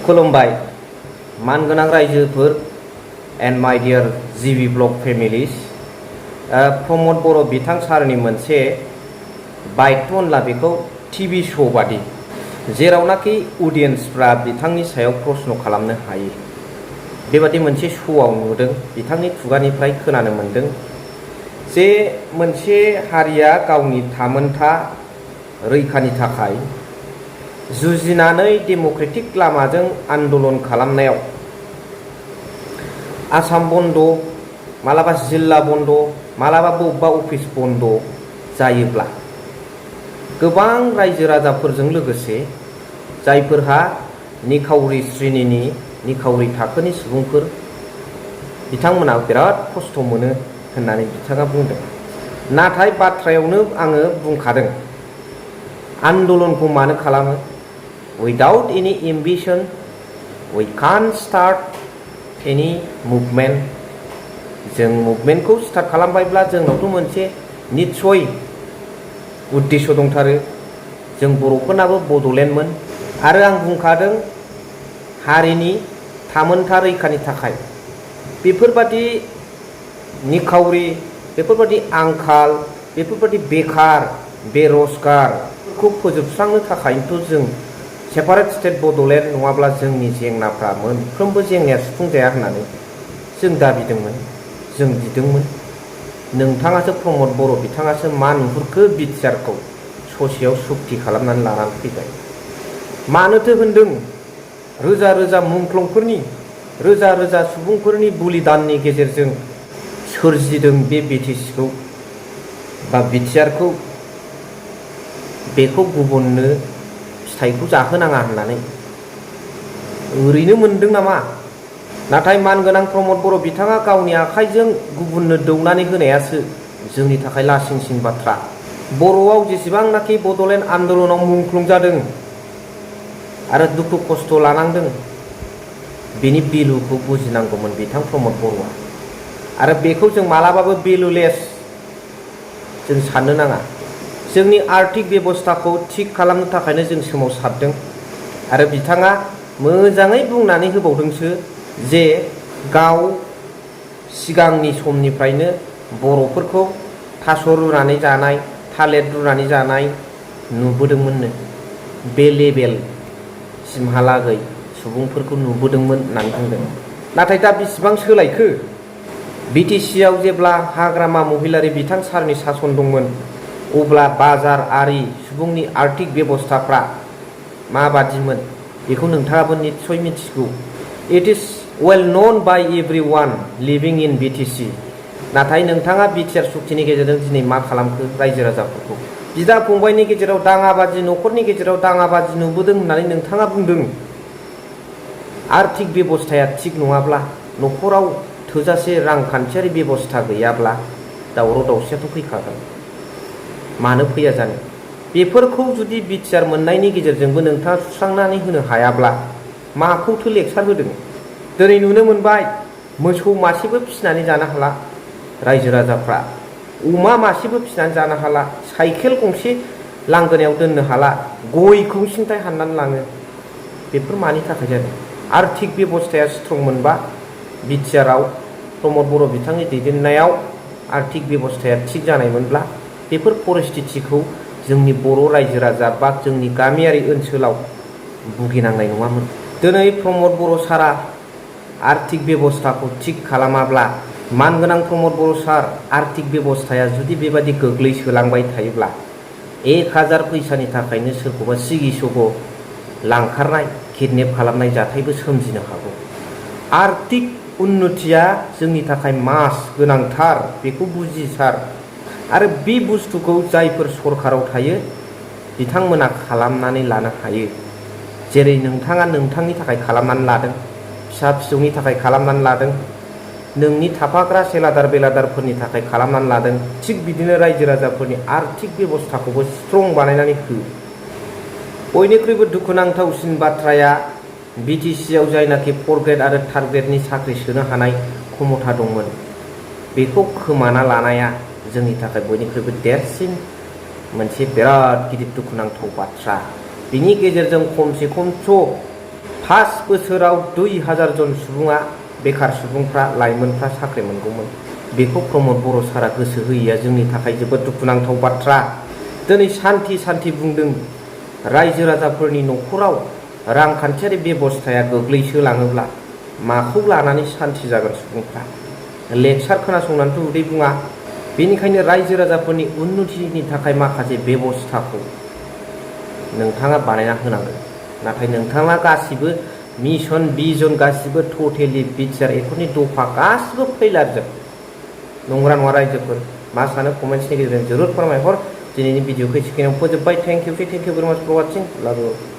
खुलुमबाय मानगोनां रायजोफोर एन्ड माय डियर जिबि ब्लग फेमिलिस प्रमद बर' बिथां सारनि मोनसे बायट' होनला बेखौ टिभि शो बादि जेरावनाखि अडियेन्सफ्रा बिथांनि सायाव प्रश्न खालामनो हायो बेबादि मोनसे श'आव नुदों बिथांनि खुगानिफ्राय खोनानो मोनदों जे मोनसे हारिया गावनि थामोनथा रैखानि थाखाय जुजिनानै डेम'क्रेटिक लामाजों आन्दलन खालामनायाव आसाम बन्द मालाबा जिल्ला बन्द मालाबा बबेबा अफिस बन्द जायोब्ला गोबां रायजो राजाफोरजों लोगोसे जायफोरहा निखावरि श्रेणिनि निखावरि थाखोनि सुबुंफोर बिथांमोना बिराद खस्थ' मोनो होननानै बिथाङा बुंदों। नाथाय बाथ्रायावनो आङो बुंखादों आन्दलनखौ मानो खालामो? Without any ambition, we can't start any movement. जों मुभमेन्टखौ स्टार्ट खालामबायब्ला जोंनावथ' मोनसे निस्सय उद्देश्य दंथारो। जों बर'फोरनाबो बड'लेण्डमोन आरो आं बुंखादों हारिनि थामोनथा रैखानि थाखाय बेफोरबादि निखावरि बेफोरबादि आंखाल बेफोरबादि बेखार बेरजगारखौ फोजोबस्रांनो थाखायनोथ' जों सेपारेट स्टेट बड'लेण्ड नङाब्ला जोंनि जेंनाफ्रा मोनफ्रोमबो जेंनाया सुफुंजाया होननानै जों दाबिदोंमोन जों बिदोंमोन। नोंथाङासो प्रमद बर' बिथाङासो मा नुहुरखो बिटिआरखौ ससेयाव सुक्ति खालामनानै लानानै फैबाय। मानोथो होनदों रोजा रोजा मुंख्लंफोरनि रोजा रोजा सुबुंफोरनि बलिदाननि गेजेरजों सोरजिदों बे बिटिसिखौ बा बिटिआरखौ बेखौ गुबुननो फिथाइखौ जाहोनाङा होननानै ओरैनो मोनदों नामा? नाथाय मानगोनां प्रमद बर' बिथाङा गावनि आखाइजों गुबुननो दौनानै होनायासो जोंनि थाखाय लासिंसिं बाथ्रा। बर'आव जेसेबांनाखि बड'लेण्ड आन्दलनाव मुंख्लं जादों आरो दुखु खस्थ' लानांदों बेनि भेलुखौ बुजिनांगौमोन बिथां प्रमद बर'आ। आरो बेखौ जों मालाबाबो भेलुलेस जों साननो नाङा। जोंनि आर्थिक बेबस्थाखौ थिग खालामनो थाखायनो जों सोमावसारदों आरो बिथाङा मोजाङै बुंनानै होबावदोंसो जे गाव सिगांनि समनिफ्रायनो बर'फोरखौ थास' रुनानै जानाय थालिर रुनानै जानाय नुबोदोंमोननो बे लेभेलसिमहालागै सुबुंफोरखौ नुबोदोंमोन होननानै बुंदों। नाथाय दा बेसेबां सोलायखो? बिटिसिआव जेब्ला हाग्रामा महिलारि बिथां सारनि सासन दंमोन अब्ला बाजार आरि सुबुंनि आर्थिक बेबस्थाफ्रा माबादिमोन बेखौ नोंथाङाबो निस्सय मिथिगौ। It is well known by everyone living in BTC. नाथाय नोंथाङा बिटिआर सुक्तिनि गेजेरजों दिनै मा खालामखो रायजो राजाफोरखौ? बिदा फंबायनि गेजेराव दाङाबाजि न'खरनि गेजेराव दाङाबाजि नुबोदों होननानै नोंथाङा बुंदों। आर्थिक बेबस्थाया थिग नङाब्ला न'खराव थोजासे रांखान्थियारि बेबस्था गैयाब्ला दावराव दावसियाथ' फैखागोन। मानो फैया जानो? बेफोरखौ जुदि बिटिआर मोननायनि गेजेरजोंबो नोंथाङा सुस्रांनानै होनो हायाब्ला माखौथो लेक्सार होदों? दिनै नुनो मोनबाय मोसौ मासेबो फिसिनानै जानो हाला रायजो राजाफ्रा, अमा मासेबो फिसिनानै जानो हाला, साइकेल गंसे लांगोनायाव दोननो हाला, गयखौ सिन्थाय हाननानै लाङो। बेफोर मानि थाखाय जादों? आर्थिक बेबस्थाया स्ट्रं मोनबा बिटिआरआव प्रमद बर' बिथांनि दैदेननायाव आर्थिक बेबस्थाया थिग जानायमोनब्ला बेफोर परिस्थितिखौ जोंनि बर' रायजो राजा बा जोंनि गामियारि ओनसोलाव भुगिनांनाय नङामोन। दिनै प्रमद बर' सारा आर्थिक बेबस्थाखौ थिग खालामाब्ला मानगोनां प्रमद बर' सार आर्थिक बेबस्थाया जुदि बेबादि गोग्लैसोलांबाय थायोब्ला 1000 फैसानि थाखायनो सोरखौबा सिगि सग' लांखारनाय किडनेप खालामनाय जाथायबो सोमजिनो हागौ। आर्थिक उन्नतिया जोंनि थाखाय मास गोनांथार बेखौ बुजिसार आरो बे बुस्थुखौ जायफोर सरकाराव थायो बिथांमोना खालामनानै लानो हायो। जेरै नोंथाङा नोंथांनि थाखाय खालामनानै लादों, फिसा फिसौनि थाखाय खालामनानै लादों, नोंनि थाफाग्रा सेलादार बेलादारफोरनि थाखाय खालामनानै लादों, थिग बिदिनो रायजो राजाफोरनि आर्थिक बेबस्थाखौबो स्ट्रं बानायनानै हो। बयनिख्रुइबो दुखुनांथावसिन बाथ्राया बिटिसिआव जायनाखि 4 ग्रेड आरो 3 ग्रेडनि साख्रि सोनो हानाय क्षमता दंमोन बेखौ खोमाना लानाया जोंनि थाखाय बयनिख्रुइबो देरसिन मोनसे बिराद गिदिर दुखुनांथाव बाथ्रा। बिनि गेजेरजों खमसे खमथ' 5 बोसोराव 2000 जन सुबुङा बेखार सुबुंफ्रा लाइमोनफ्रा साख्रि मोनगौमोन। बेखौ प्रमद बर' सारा गोसो होयैया जोंनि थाखाय जोबोद दुखुनांथाव बाथ्रा। दिनै सान्थि बुंदों रायजो राजाफोरनि न'खराव रांखान्थियारि बेबस्थाया गोग्लैसोलाङोब्ला माखौ लानानै सान्थि जागोन सुबुंफ्रा? लेक्सार खोनासंनानैथ' उदै बुङा। बेनिखायनो रायजो राजाफोरनि उन्नतिनि थाखाय माखासे बेबस्थाखौ नोंथाङा बानायना होनांगोन। नाथाय नोंथाङा गासिबो मिशन भिजन गासिबो टटेलि बिटिआर एकर्डनि दफा गासिबो फैलारजोब। नंगौना नङा रायजोफोर? मा सानो कमेन्ट्सनि गेजेरजों जरुर फोरमायहर। दिनैनि भिडिअखौ एसेखिनियाव फोजोबबाय। थेंक इउ भेरि माच फर वाचिं। लाभ इउ।